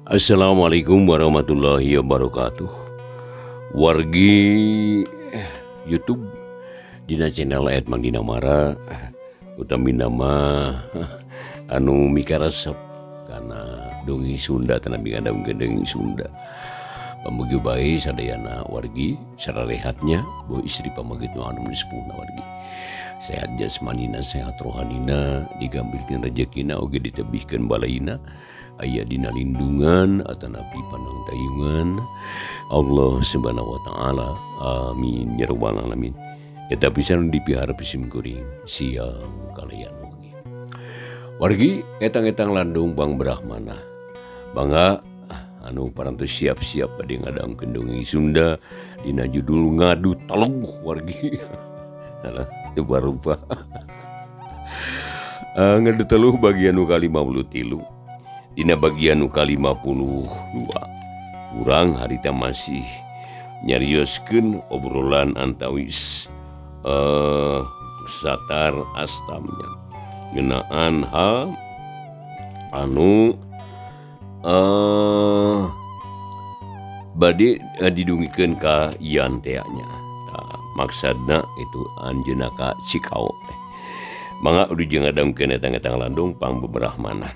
Assalamualaikum warahmatullahi wabarakatuh. Wargi YouTube dina channel Ed Mang Dinamara utami nama anu mikaresep kana dongeng Sunda tanapi ngadamkeun dongeng Sunda. Pamugi bae sadayana wargi sararehatnya boh istri pamaget nu anu sepuhna wargi. Sehat jasmanina, sehat rohanina, digambilkeun rejekina oge ditebihkeun balaina. Aya dina lindungan atanapi panangtayungan Allah Subhanahu wa taala. Amin ya rabbal alamin. Eta pisan dipiharep sim kuring siang kalian wengi. Wargi etang-etang landung Bang Brahmana. Bangga anu parantos siap-siap bade ngadangkeun dongeng Sunda dina judul Ngadu Teluh wargi. Alah teu barupa. Ngadu Teluh bagian nu ka-53. Dina bagian nu ka-52 urang harita masih nyarioskeun obrolan antawis Satar Astamnya ngeunaan hal anu bade didugikeun ka Ian tea nya. Tah maksadna itu anjeunna ka Cikao teh. Mangga ujung ngadamkeun etang-etang landung pang beberahmana.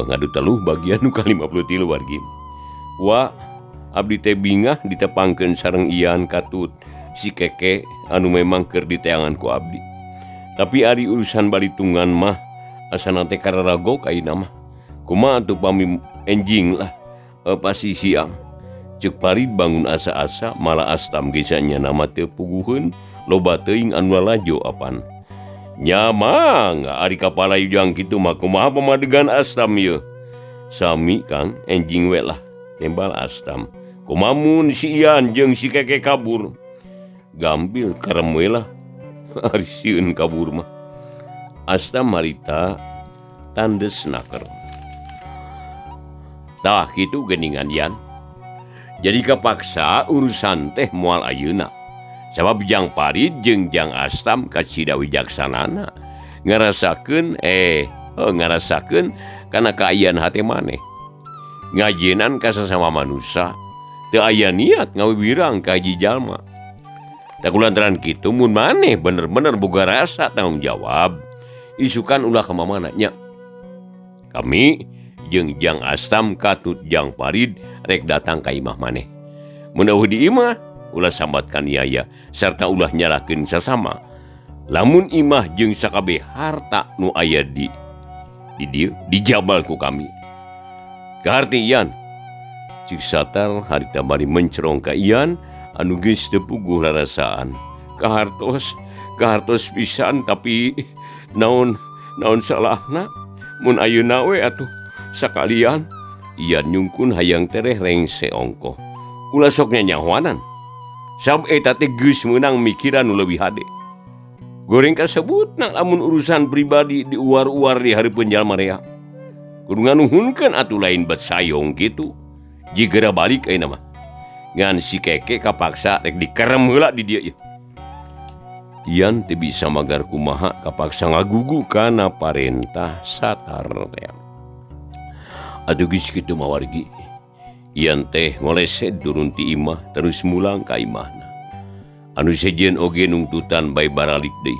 Ngadu teluh bagian nu ka-53 wargi. Wa abdi teh bingah ditepangkeun sareng Ian katut si Keke anu memang keur diteangan ku abdi. Tapi ari urusan balitungan mah asana teh kararagok ayeuna mah. Kumaha atuh pami enjing lah pasti siang. Ceuk Parid bangun asa-asa malah Astam ge sanyana mah teu puguheun loba teuing anu lalajo apan. Nya mangga ari kapala ujang kitu mah kumaha pamadegan Astam ieu. Sami Kang enjing we lah tembal Astam. Kumaha mun si Ian jeung si Keke kabur. Gampil karem we lah ari sieun kabur mah. Astam harita tandes naker. Tah kitu geuningan Ian. Jadi kapaksa urusan teh moal ayeuna. Sabab Jang Parid jeung Jang Astam kacida wijaksanana ngarasakeun ngarasakeun kana kaayaan hate maneh. Ngajenan ka sasama manusa teu aya niat ngawiwirang ka hiji jalma. Tah kulantaran kitu mun maneh bener-bener boga rasa tanggung jawab, isukan ulah ka mamana nya. Kami jeung Jang Astam katut Jang Parid rek datang ka imah maneh. Mun eueuh di imah ulah sambatkan yaya serta ulah nyalahkeun sasama. Lamun imah jeung sakabeh harta nu aya di dieu dijabal ku kami. Kaharti Ian. Cik Satar harita bari mencerong ka Ian anu geus teu puguh rarasaan. Kahartos, kahartos pisan tapi naon naon salahna mun ayeuna we atuh sakalian. Ian nyungkun hayang tereh rengse ongkoh. Ulah sok nyanyahoanan. Sab eta teh geus meunang mikiran nu leuwih hade. Goreng kasebutna lamun urusan pribadi diuar-uar di hareupeun jalma rea. Kudu nganuhunkeun atuh lain bet sayong kitu. Jigera balik ayeuna mah. Ngan si Keke kapaksa rek dikerem heula di dieu ieu. Ian teu bisa magar kumaha kapaksa ngagugu kana parentah Satar teh. Atuh geus kitu mah wargi. Ian teh ngolesed turun ti imah terus mulang ka imahna. Anu sejen oge nungtutan bae baralik deui.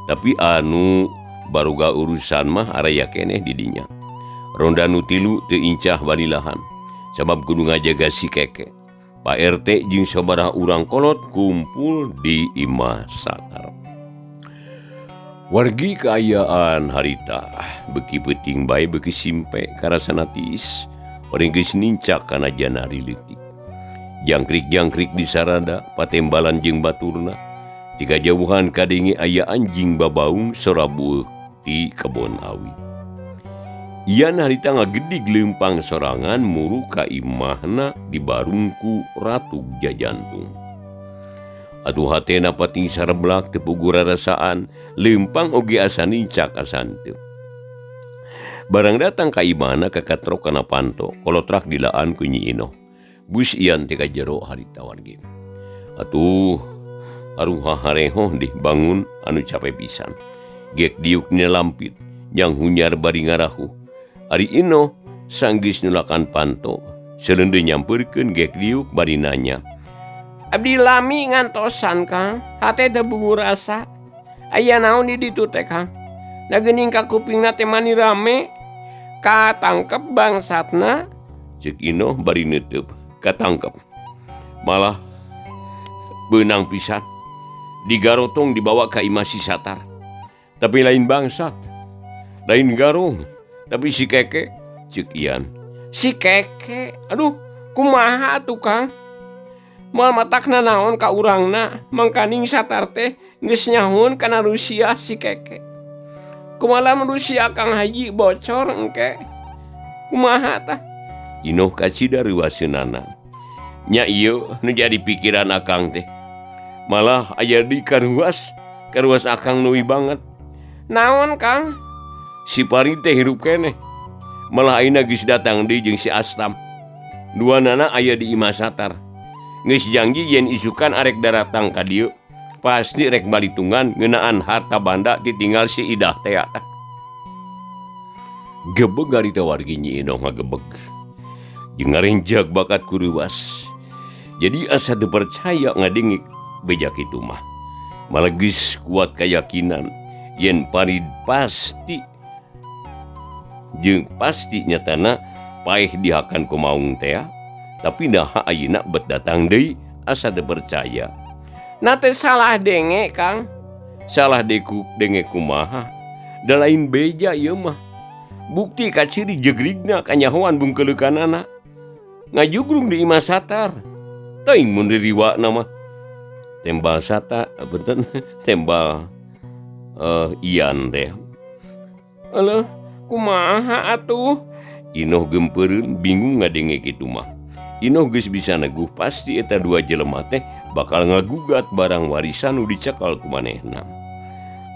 Tapi anu baruga urusan mah araya keneh di dinya. Ronda nu tilu teu incah balilahan sabab kudu ngajaga si Keke. Pak RT jeung sabaraha urang kolot kumpul di imah Satar. Wargi kaayaan harita beuki peuting bae beuki simpe karasana tiis. Orang geus nincak kana janari leutik. Jangkrik-jangkrik di sarada patembalan jeung baturna. Di kajauhan kadenge aya anjing babaung sora bueuh di kebon awi. Ian harita ngagedig leumpang sorangan muru ka imahna dibarungku Ratu Jajantung. Atuh hatena pating sareblak teu puguh rarasaan, leumpang oge asa nincak asa henteu. Barang datang ka imahna kakatrok kana panto, kolotrak dilaan ku Nyi Inoh. Bus Ian teh ka jero harita wargi. Atuh aruha harehoh dih bangun anu cape pisan. Gek diuk dina lampit, Jang Hunyar bari ngarahuh. Ari Inoh sanggis nulakan panto. Seleundeun nyampeurkeun gek diuk bari nanya. Abdi lami ngantosan Kang, hate teu bungu rasa. Aya naon di ditu teh Kang? Da geuning ka kupingna teh mani rame. Katangkep bangsatna. Ceuk Inoh bari neuteub. Katangkep. Malah beunang pisan. Digarotong dibawa ka imah si Satar. Tapi lain bangsat, lain garong, tapi si Keke. Ceuk Ian. Si Keke, aduh, kumaha atuh Kang? Moal matakna naon ka urangna, mangkaning Satar teh geus nyahun kana Rusia si Keke. Kumaha lamun Rusia Kang Haji bocor engke? Kumaha tah? Inoh kacida reuaseunana. Nya ieu nu jadi pikiran akang teh. Malah aya di karuas, karuas akang leuwih banget. Naon Kang? Si Farid teh hirup keneh. Malah ayeuna geus datang deui jeung si Astam. Duanana aya di imah Satar. Geus janji yen isukan arek daratang ka dieu. Pasti rek balitungan ngeunaan harta banda ditinggal si Idah teh. Gebeg harita wargi Nyi Inoh ngagebeg. Jeung ngarenjag bakat ku reuas. Jadi asa teu percaya ngadengik beja kitu mah. Malah geus kuat keyakinan yen Farid pasti jeung pasti nyatana paeh dihakan ku maung teh. Tapi naha ayeuna bet datang deui asa teu percaya. Na teh salah denge Kang. Salah deku denge kumaha? Da lain beja ieu mah. Bukti kaciri jegrigna kanyahoan bungkeuleukanana. Ngajugrung di imah Satar. Teuing mun diriwakna mah. Tembal Sata, benten tembal Ian teh. Aleuh, kumaha atuh? Inoh gempeureun bingung ngadenge kitu mah. Inoh geus bisa neguh pasti eta dua jelema teh bakal ngagugat barang warisan nu dicekal ku manehna.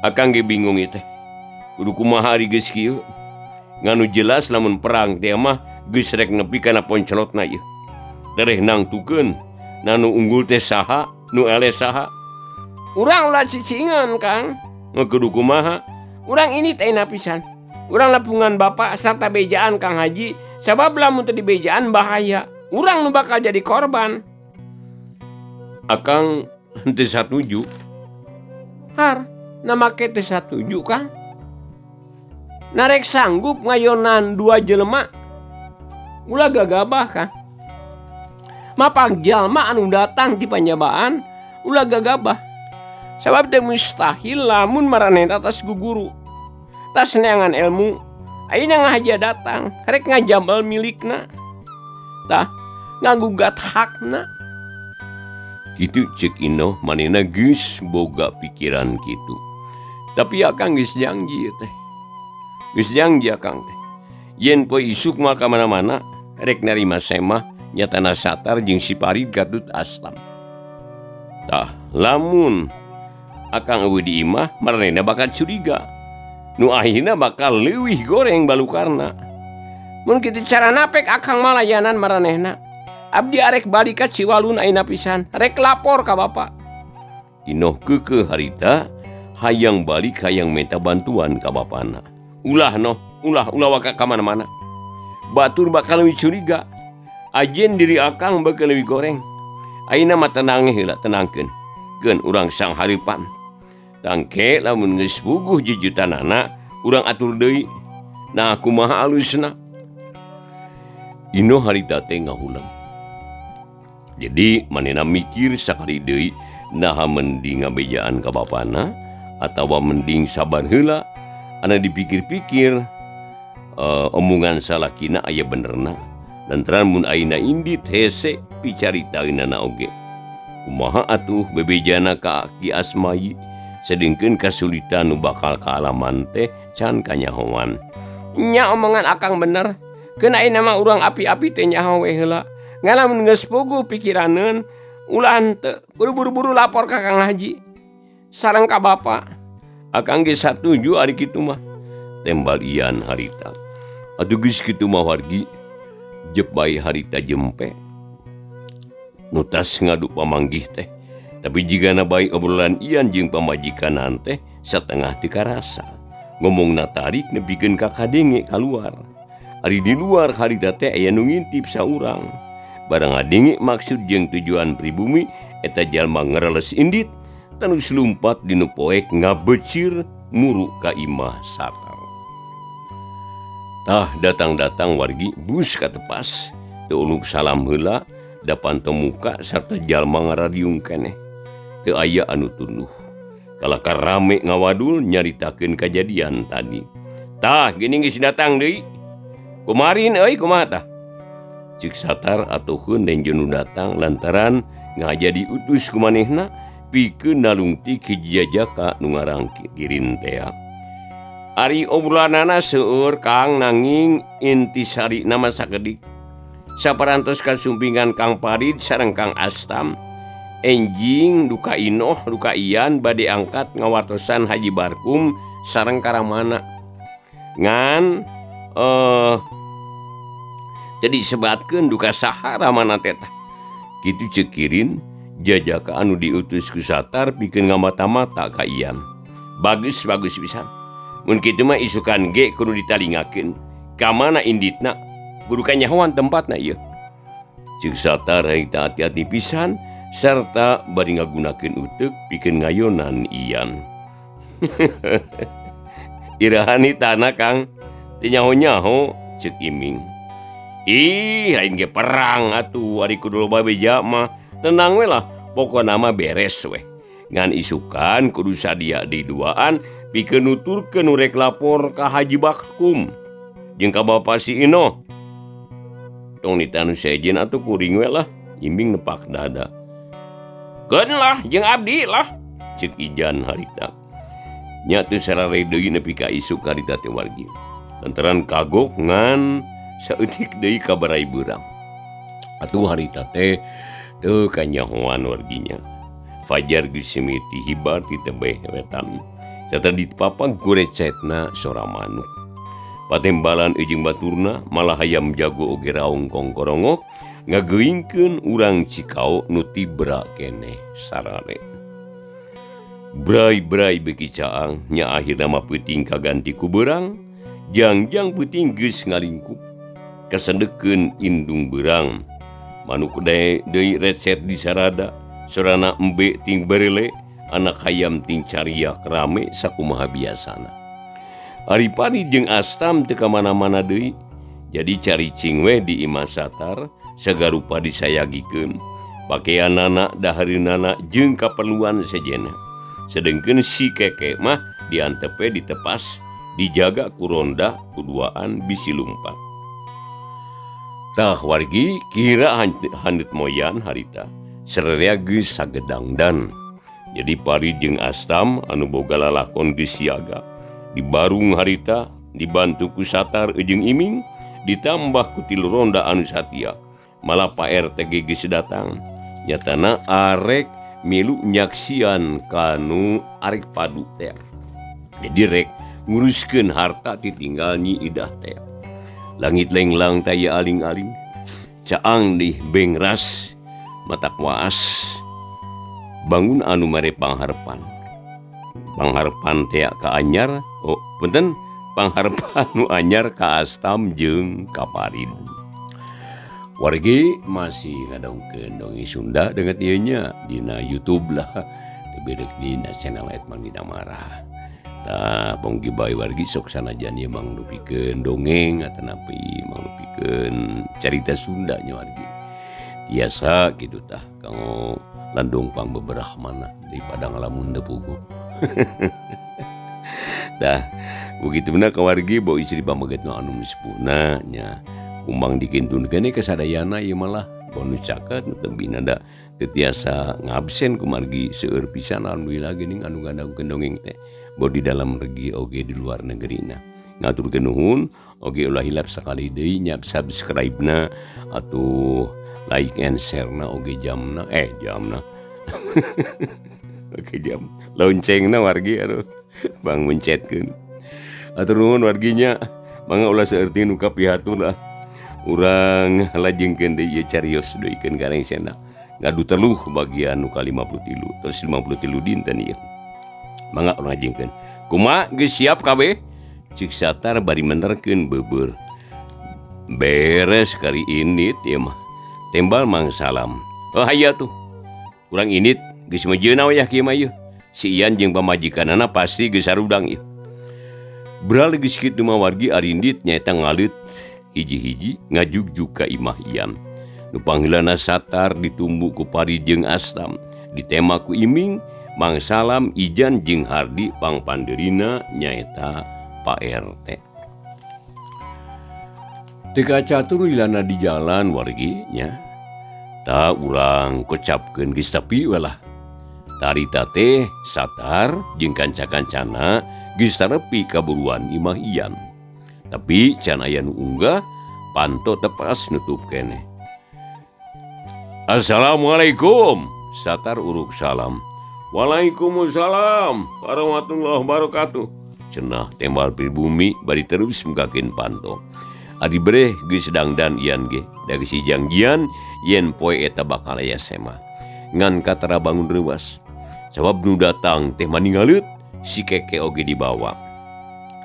Akang ge bingung ieu teh. Kudu kumaha ari geus kieu? Nganu jelas lamun perang teh mah geus rek nepi kana poncelotna ieu. Tereh nangtukeun na nu unggul teh saha, nu eleh saha. Urang ulah cicingan Kang. Kudu kumaha? Urang ini teh pisan. Urang lapungan bapak sarta bejaan Kang Haji, sabab lamun teu dibejaan bahaya. Urang nu bakal jadi korban. Akang henteu satuju. Har, na make teu satuju Kang. Narek sanggup ngayonan dua jelema. Ulah gagabah Kang. Mapag jalma anu datang ti panjabaan ulah gagabah. Sabab teh mustahil lamun maranehna tas guguru. Tas neangan ilmu, ayeuna ngahaja datang, rek ngajambal milikna. Tah, ngagugat hakna. Kitu ceuk Inoh manehna geus boga pikiran kitu. Tapi akang geus janji teh. Geus janji akang teh. Yen poe isuk mah ka mana-mana rek narima semah nyatana Satar jeung si Farid katut Astam. Tah, lamun akang eueuh di imah maranehna bakal curiga. Nu akhirna bakal leuwih goreng balukarna. Mun kitu carana pek akang malayanan maranehna. Abdi arek balik ka Ciwalun ayeuna pisan, rek lapor ka bapa. Inoh keukeuh harita hayang balik hayang minta bantuan ka bapana. Ulah noh, ulah ulah waka ka mana-mana. Batur bakal leuwih curiga. Ajen diri akang bakal leuwih goreng. Ayeuna mah tenang heula, tenangkeun. Keun urang sang hareupan. Tangke lamun geus puguh jujutanana urang atur deui. Nah kumaha alusna? Inoh harita teh ngahuleng. Jadi manehna mikir sakali deui naha mending ngabejaan ka bapana atawa mending sabar heula. Anu dipikir-pikir omongan salakina aya benerna. Lantaran mun ayeuna indit hese picaritaeunana oge. Kumaha atuh bebejana ka Ki Asmayi sedengkeun kasulitan nu bakal kaalaman teh can kanyahoan. Nya omongan akang bener. Keun ayeuna mah urang api-api teh nyaho we heula. Ngan lamun geus puguh pikiraneun ulah henteu kudu buru-buru lapor ka Kang Haji sareng ka bapa. Akang ge satuju ari kitu mah. Tembal Ian harita. Atuh geus kitu mah wargi jep bae harita jempe. Nu tas ngadu pamanggih teh. Tapi jigana bae obrolan Ian jeung pamajikan teh satengah teu karasa. Ngomongna tarik nepikeun ka kadenge kaluar. Ari di luar harita teh aya nu ngintip saurang. Barang ngadenge maksud jeung tujuan pribumi eta jalma ngereles indit terus lumpat dinu poek ngabecir muru ka imah Satar. Tah datang-datang wargi bus katepas teu uluk salam heula da panto muka sarta jalma ngarariung keneh. Teu aya anu tunduh. Kalakar rame ngawadul nyaritakeun kajadian tadi. Tah geuning geus datang deui. Kumarin euy kumaha tah? Ceuk Satar atuhkeun denjo nu datang lantaran ngaja diutus ku manehna pikeun nalungtik hiji jajaka nu ngarang Kirin tea. Ari obrolanana seueur Kang nanging intisarina mah sakedik. Saparantos kasumpingan Kang Parid sareng Kang Astam. Enjing duka Inoh duka Ian bade angkat ngawartosan Haji Barkum sareng Karamana. Ngan jadi sebatkeun duka saha Ramana teh tah. Kitu ceuk Kirin jajaka anu diutus ku Satar pikeun ngamata-mata ka Ian. Bagus-bagus pisan. Mun kitu mah isukan ge kudu ditalingakeun. Ka mana inditna? Kudu kanyahoan tempatna ieu. Ceuk Satar harita hati-hati pisan sarta bari ngagunakeun uteuk pikeun ngayonan Ian. Irahani tanah Kang, teu nyaho-nyaho ceuk Iming. Ih, lain ge perang atuh ari kudu loba beja mah. Tenang we lah, pokona mah beres we. Ngan isukan kudu sadia di duaan pikeun nuturkeun nu rek lapor ka Haji Bakkum jeung ka Bapa si Inoh. Tong ditanu sejen atuh kuring we lah, Iming nepak dada. Keun lah jeung abdi lah, ceuk Ijan harita. Nya teu sarare deui nepi ka isuk harita teh wargi. Lantaran kagok ngan saeutik deui kabarai beurang. Atuh harita teh teu kanyahoan warginya. Fajar geus mimiti hibar ti tebeh wetan. Sarta dipapag ku recetna sora manuk. Patembalan jeung baturna malah hayam jago oge raung kongkorongok ngageuingkeun urang Cikao nu tibra keneh sarare. Brai-brai beuki caang nya akhirna mah peuting kaganti ku beurang, jangjang peuting geus ngalingkup kasendekeun indung beurang. Manuk deui recet di sarada, sorana embe ting berele, anak hayam ting cariak rame sakumaha biasana. Ari Parid jeung Astam teu ka mana-mana deui, jadi caricing we di imah Satar sagarupa disayagikeun, pakeanana, dahareunana jeung kaperluan sejenna. Sedengkeun si Keke mah diantepe ditepas, dijaga ku ronda kuduaan bisi lumpat. Tah wargi kira handut moyan harita, sararea geus sagedangdan. Jadi Parid jeung Astam anu boga lalakon geus siaga. Di barung harita dibantu ku Satar jeung Iming, ditambah ku tilu ronda anu satia. Malah Pak RT ge geus datang. Nyatana arek milu nyaksian kanu arek padu teh. Jadi rek nguruskeun harta titinggal Nyi Idah teh. Langit lenglang taya aling-aling, caang dih bengras matak waas. Bangun anu mere pangharpan. Pangharpan teh ka anyar, oh punten, pangharpan nu anyar ka Astam jeung ka Parid. Wargi masih ngadongkeun dongeng Sunda dengan ieu nya dina YouTube lah. Teu bedek dina channel Edman Dina Marah. Tah pongki bae wargi sok sanajan ieu mangrupikeun dongeng atanapi mangrupikeun carita Sunda nya wargi. Biasa kitu tah kanggo landung pang beberah mana daripada ngalamun teu puguh. Tah begitu bener ka wargi bau istri pameget nu anu sepuhna nya. Kumbang dikintunkeun ka sadayana ieu malah bonus caket nu tebina da teu tiasa ngabsen kumargi seueur pisan alhamdulillah geuning anu ngadongkeun dongeng teh boh di dalam negeri oge di luar negerina. Ngaturkeun nuhun oge ulah hilap sakali deui nyap subscribe-na atuh like and share-na oge jamna jamna. Oke jam loncengna wargi aduh bang mencetkeun. Atur nuhun warginya mangga ulah seueur teuing nu kapihatur lah. Urang lajengkeun deui ieu carios deuikeun ka rengsena. Ngadu teluh bagian nu ka-53 terus 53 dinten ieu. Mangga urang lajengkeun. Kumaha geus siap kabeh? Cik Satar bari menerkeun beubeur. Beres kari indit ieu mah. Tembal Mang Salam. Oh hayu atuh. Urang indit geus mejeuna we yah kieu mah ieu. Si Ian jeung pamajikanana pasti geus sarudang ieu. Bral geus kitu mah wargi arindit nyaeta ngaleut hiji-hiji ngajugjug ka imah Ian. Nu pangheulana Satar ditumbu ku Pari jeung Astam, ditema ku Iming, Mang Salam, Ijan jeung Hardi pangpandeurina nyaeta Pak RT. Teu kacatur lilana di jalan wargi nya. Ta urang kocapkeun geus tepi we lah. Tarita teh Satar jeung kanca-kancana geus tarepi kaburuan imah Ian. Tapi can aya nu unggah, panto tepas nutup keneh. Assalamualaikum. Satar uruk salam. Waalaikumsalam warahmatullahi wabarakatuh. Cenah tembal pribumi bari terus mukakeun panto. Adi breh geus dangdan Ian ge, da geus janjian yen poe eta bakal aya semah. Ngan katara bangun reuas. Sabab nu datang teh maningaleut si Keke oge dibawa.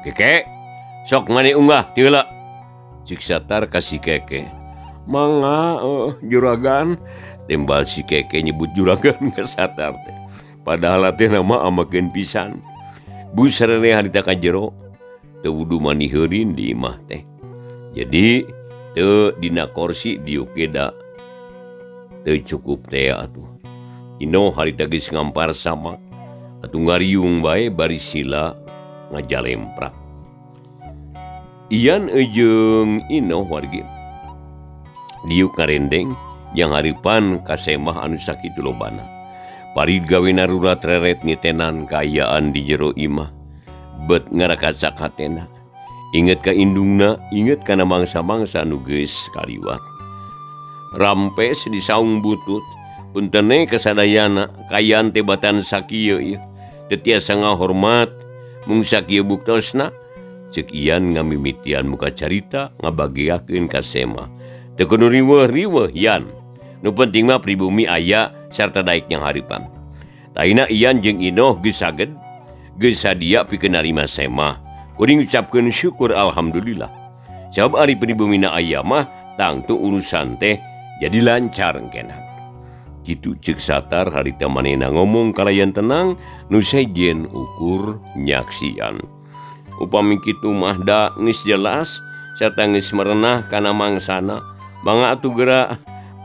Keke, sok mane unggah ti heula. Cik Satar ka si Keke. Mangga juragan, tembal si Keke nyebut juragan ka Satar teh. Padahal teh nama amakeun pisan. Busrene harita ka jero teu wudu maniheurin di imah teh. Jadi teu dina korsi diuk ge da teu cukup teh atuh. Inoh harita geus ngampar sama atuh ngariung bae bari sila ngajalemprak. Ian jeung Inoh wargi diuk ngarendeng yang haripan ka semah anu sakitu lobana. Parid gawena rurat reret nitenan kaayaan di jero imah. Bet ngarakacak hatena. Inget ka indungna, inget kana mangsa-mangsa nu geus kaliwat. Rampes di saung butut, puntene kasadayana kaayaan teh batan sakieu ieu. Teu tiasa ngahormat mung sakieu buktosna. Ceuk Ian ngamimitian muka carita ngabagiakeun ka semah. Teu kudu riweuh-riweuh Ian. Nu penting mah pribumi aya sarta daek nyang hareupan. Taina Ian jeung Inoh geus saged, geus sadia pikeun narima semah. Kuring ucapkeun syukur alhamdulillah. Sabab ari pribumina aya mah tangtu urusan teh jadi lancar engkena. Kitu ceuk Satar harita manehna ngomong kalayan tenang nu sejen ukur nyaksian. Upami kitu mah da geus jelas sarta geus merenah kana mangsana. Mangga atuh geura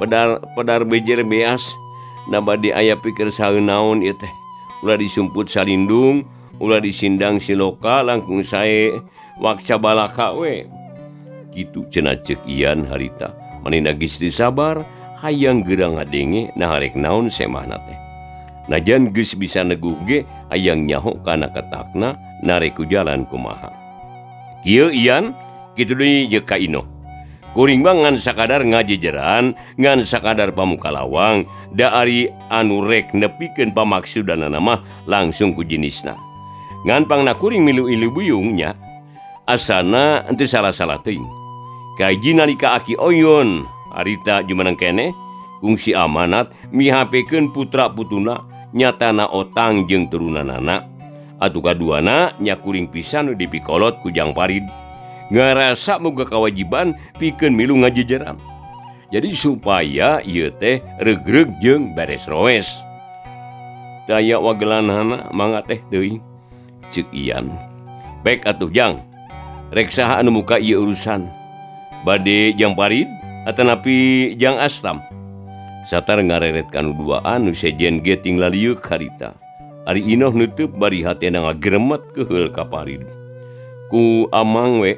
pedar bejer beas da bade aya pikir saeunaon ieu teh. Ulah disumput salindung, ulah disindang siloka langkung sae wakca balaka we. Kitu cenah ceuk Ian harita. Manehna geus disabar hayang geura ngadenge nah rek naon semahna teh. Najan geus bisa neguh ge hayang nyaho kana ketakna narek ku jalan kumaha. Kieu Ian kitu deui jeung ka Inoh. Kuring mah ngan sakadar ngajejeran, ngan sakadar pamuka lawang, da ari anu rek nepikeun pamaksudanana mah langsung ku jenisna. Ngan pangna kuring milu ilu buyung nya, asana henteu salah-salah teuing. Kahiji nalika aki oyon harita jumeneng keneh, kungsi amanat mihapekeun putra putuna nyatana otang jeung turunanana. Atuh kaduana nya kuring pisan nu dipikolot ku Jang Parid. Ngarasa boga kewajiban pikeun milu ngajejeran. Jadi supaya ieu teh regreg jeung beres roes. Daya wagelanana mangga teh teuing. Ceuk Ian. Baik atuh Jang. Rek saha anu muka ieu urusan? Bade Jang Parid atanapi Jang Astam? Satar ngareret kanu duaan nu sejen ge ting lalieuk harita. Ari Inoh nutup bari hatena ngageremet keheul ka Parid. Ku amang we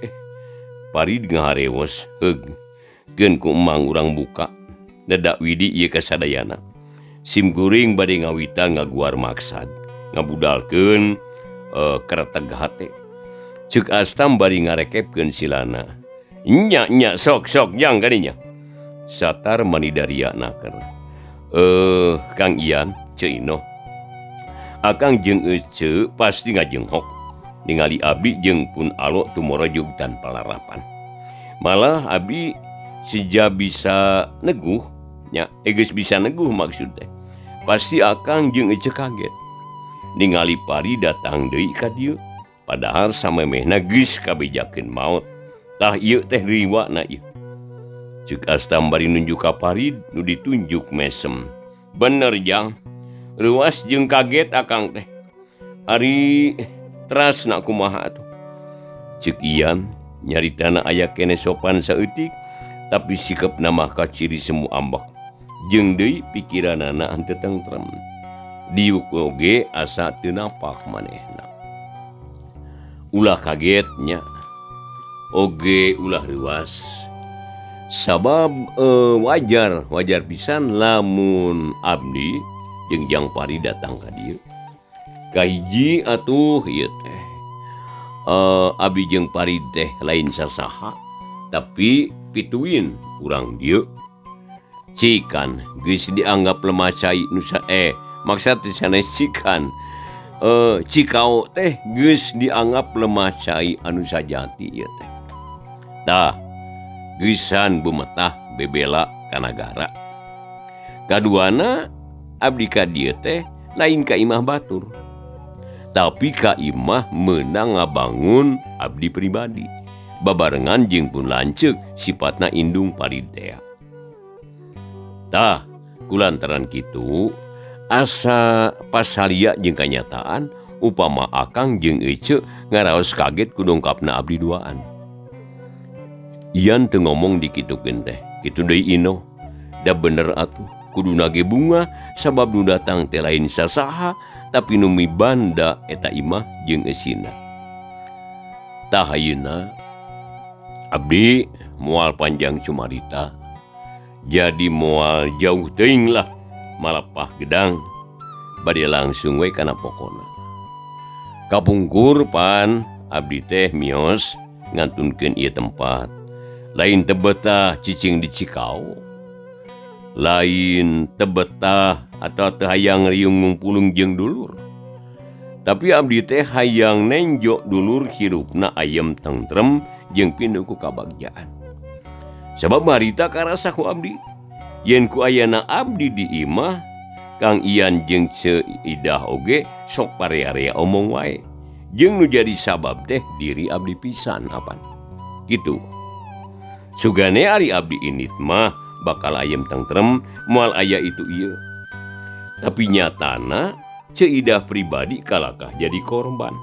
Parid ngaharewos heug. Geun ku emang urang buka. Dadak widi ieu kasadayana. Sim kuring bade ngawitan ngaguar maksad, ngabudalkeun kereteg hate. Ceuk Astam bari ngarekepkeun silana. Nya nya sok sok jang kadinya. Satar manidaria naker. Kang Ian Ceu Inoh. Akang jeung Ece pasti ngajenghok. Ningali abi jeung pun alo tumorojug tanpa larapan. Malah abi sejak bisa neguh nya, geus bisa neguh maksud teh. Pasti akang jeung Ece kaget. Ningali Pari datang deui ka dieu. Padahal samemehna geus kabejakeun maot. Tah ieu teh riwana ieu. Ceuk Astam bari nunjuk ka Parid nu ditunjuk mesem. Bener jang. Reuas jeung kaget akang teh. Ari trasna kumaha atuh. Ceuk Ian nyaritana aya keneh sopan saeutik tapi sikapna mah kaciri semu ambek. Jeung deui pikiranana henteu tentrem. Diuk oge asa teu napak manehna. Ulah kagetnya oge ulah reuas. Sabab wajar, wajar pisan lamun abdi jeung Jang Pari datang ka dieu. Kahiji atuh ieu teh. Abdi jeung Pari teh lain sasaha tapi pituin urang dieu. Cikan geus dianggap lemah cai nusa maksad teh sanes cikan. Cikao teh geus dianggap lemah cai anu sajati ieu teh. Tah geusan bumetah bebela ka nagara. Kaduana abdi ka dieu teh lain ka imah batur. Tapi ka imah meunang ngabangun abdi pribadi. Babarengan jeung pun lanceuk sifatna indung Parid tea. Tah kulantaran kitu asa pasalia jeung kanyataan upama akang jeung ece ngaraos kaget ku dongkapna abdi duaan. Ian teu ngomong dikitukeun teh, kitu deui Inoh. Da bener atuh kuduna ge bunga sabab nu datang teh lain sasaha tapi nu mibanda eta imah jeung eusina. Tah ayeuna abdi moal panjang cumarita. Jadi moal jauh teuing lah malapah gedang bade langsung we kana pokona. Kapungkur pan abdi teh mios ngantunkeun ieu tempat. Lain teu betah cicing di Cikao. Lain teu betah atau teu hayang riung ngumpulung jeung dulur. Tapi abdi teh hayang nenjo dulur hirupna ayem tentrem jeung pinuh ku kabagjaan. Sabab harita karasa ku abdi. Yen ku ayana abdi di imah, Kang Ian jeung Ceu Idah oge sok parea-rea omong wae. Jeung nu jadi sabab teh diri abdi pisan apan. Kitu. Sugane ari abdi init mah bakal ayem tentrem moal aya itu ieu. Tapi nyatana Ceu Idah pribadi kalakah jadi korban.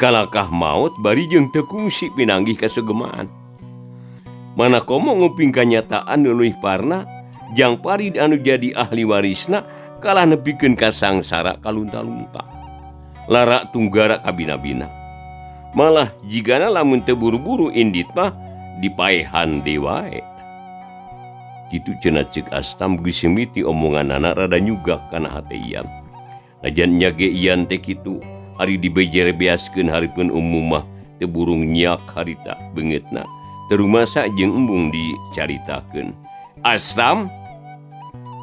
Kalakah maot bari jeung teu kungsi pinanggih kasegemaan. Mana komo nguping kanyataan nu leuwih parna, Jang Parid anu jadi ahli warisna kalah nepikeun ka sangsara kalunta-lunta. Lara tunggara kabina-bina. Malah jigana lamun teu buru-buru indit mah dipaehan deui wae. Kitu cenah ceuk Astam geus mimiti omonganana rada nyugak kana hate Ian. Najan nya ge Ian teh kitu, ari dibejer-beaskeun hareupeun umum mah teu burung nyak harita beungeutna. Terumasa jeung embung dicaritakeun. Astam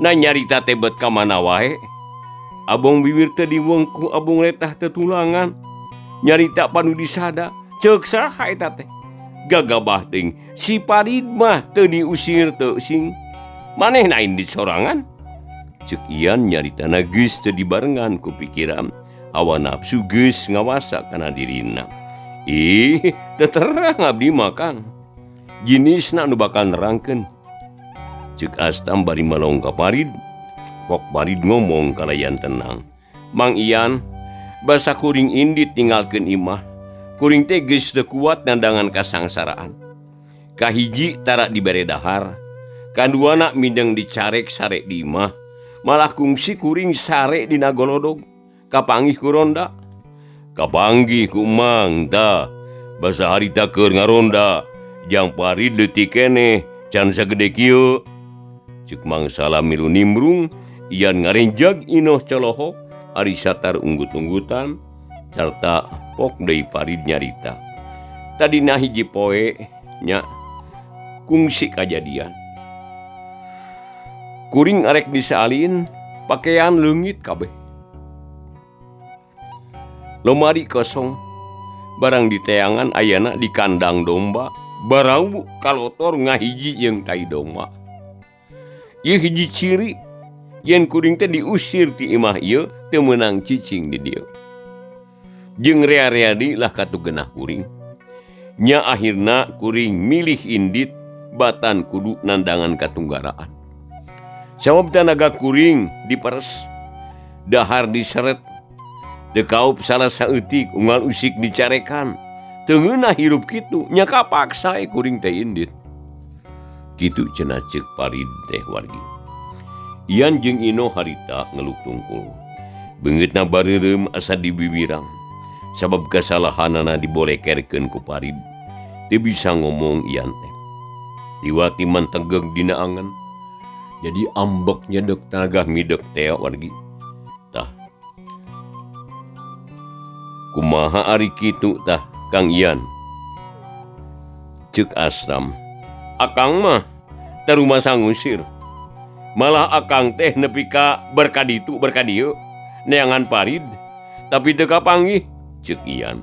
na nyarita teh bet ka mana wae. Abong bibir teh diwengku, abong letah teh tulangan. Nyarita panu disada, ceuk saha eta teh? Gagabah teuing, si Parid mah teu diusir teu sing. Manehna indit sorangan. Ceuk Ian nyaritana geus teu dibarengan ku pikiran. Hawa nafsu geus ngawasa kana dirina. Ih, teu terang abdi mah Kang. Jinisna nu bakal nerangkeun. Ceuk Astam bari malong ka Parid. Pok Parid ngomong kalayan tenang. Mang Ian, basa kuring indit ninggalkeun imah. Kuring teh geus teu kuat nandangan kasangsaraan. Kahiji tara dibere dahar, kaduana mindeng dicarek sare di imah, malah kungsi kuring sare dina golodog, kapanggih ku ronda. Kapanggih ku mang tah, basa harita keur ngaronda, Jang Parid leutik keneh can sagede kieu. Ceuk Mang Salam milu nimbrung, Ian ngarenjag Inoh colohok, ari satar unggut-unggutan, sarta pok deui Parid nyarita. Tadina hiji poe nya kungsi kajadian. Kuring arek disalin, pakaian leungit kabeh. Lomari kosong, barang diteangan ayana di kandang domba, barau kalotor ngahiji jeung tai domba. Ieu hiji ciri yen kuring teh diusir ti imah ieu teu meunang cicing di dieu. Jeung rea-rea deui lah katuh genah kuring. Nya akhirna kuring milih indit batan kudu nandangan katunggaraan. Sabab tanaga kuring diperes, dahar diseret, teu kaup salah saeutik unggal usik dicarekan. Teu ngeunah hirup kitu nya kapaksa kuring teh indit. Kitu cenah ceuk Parid teh wargi. Ian jeung Ino harita ngeluk tungkul. Beungeutna bareureum asa dibiwirang. Sabab kasalahanana dibolekerkeun ku Parid. Teu bisa ngomong Ian teh. Liwati mantegeg dina angen. Jadi ambek nyedek tanaga midek teh wargi. Tah. Kumaha ari kitu tah Kang Ian? Ceuk Astam. Akang mah tarumasa ngusir. Malah akang teh nepi ka berkaditu berkadieu neangan Parid tapi teu kapanggih ceuk Ian.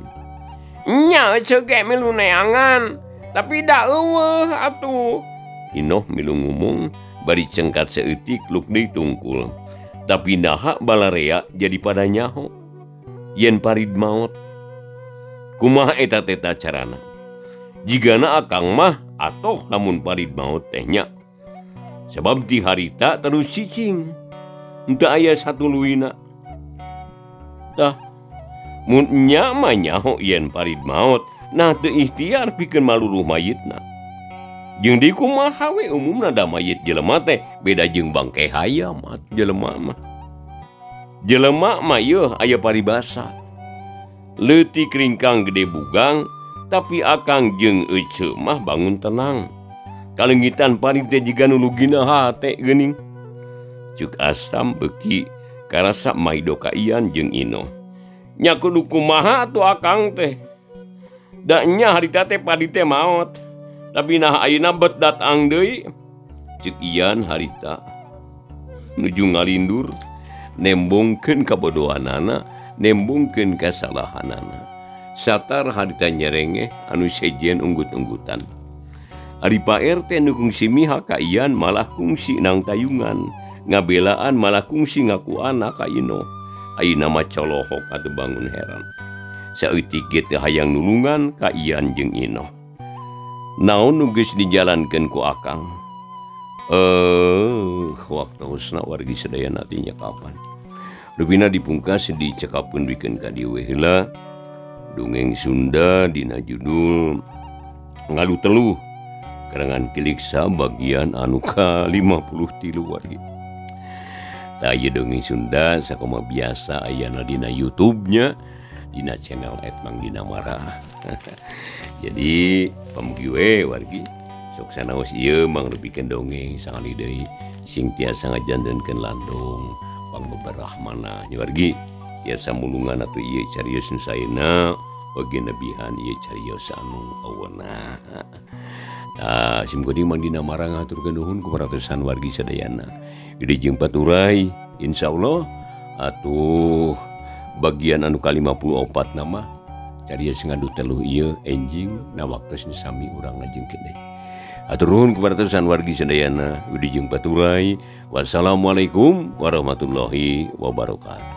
Nya ceuk ge milu neangan tapi da eueuh atuh. Inoh milu ngumung bari cengkat saeutik luk deui tungkul. Tapi naha balarea jadi pada nyaho yen Parid maot. Kumaha eta teh carana? Jigana akang mah atoh lamun Parid maot teh nya. Sebab di harita terus cicing. Henteu aya satuluina. Tah mun nya mah nyaho yen Parid maot, nah teu ikhtiar pikeun maluruh mayitna. Jeung deui kumaha we umumna da mayit jelema teh beda jeung bangke hayam jelema mah. Jelema mah yeuh aya paribasa. Leutik ringkang gede bugang, tapi akang jeung ece mah bangun tenang. Kalengitan Parid teh jiga nu lugina hate geuning. Ceuk Astam beuki karasa maido ka Ian jeung Ino. Nya kudu kumaha atuh akang teh. Da nya harita teh Parid teh maot. Tapi nah ayeuna bet datang deui. Ceuk Ian harita nuju ngalindur nembongkeun kabodohanana, nembongkeun kasalahanana. Satar harita nyerengeh anu sejen unggut-unggutan. Ari Pak RT nu kungsi miha ka Ian malah kungsi nang tayungan, ngabelaan malah kungsi ngaku anak ka Ino. Ayeuna mah colohok atuh bangun heran. Saeutik ge teu hayang nulungan ka Ian jeung Ino. Naon nu geus dijalankeun ku akang? Waktosna wargi sadayana teh nya kapan. Rupina dipungkas dicekapkeun bikeun ka dieu we heula. Dongeng Sunda dina judul Ngadu Teluh karangan Kiliksa bagian anu ka-53 wargi. Tah ieu dongeng Sunda sakumaha biasa ayana dina YouTube-nya dina channel @mangdinamara. Jadi pamugi we wargi sok sanaos ieu mangrupikeun dongeng sangali deui sing tiasa ngajantenkeun landung pangbeberah manah nya wargi. Tiasa mulungan atuh ieu carios nu saena oge nebihan ieu carios anu aweuna. Tah sim kuring Mang Dina Mara ngahaturkeun nuhun ku paratosan wargi sadayana. Gede jeung paturay insyaallah atuh bagian anu ka-54 nama carios ngadu teluh ieu enjing na waktos nu sami urang ngajengkeun deui. Hatur nuhun ku paratosan wargi sadayana. Gede jeung paturay. Wassalamualaikum warahmatullahi wabarakatuh.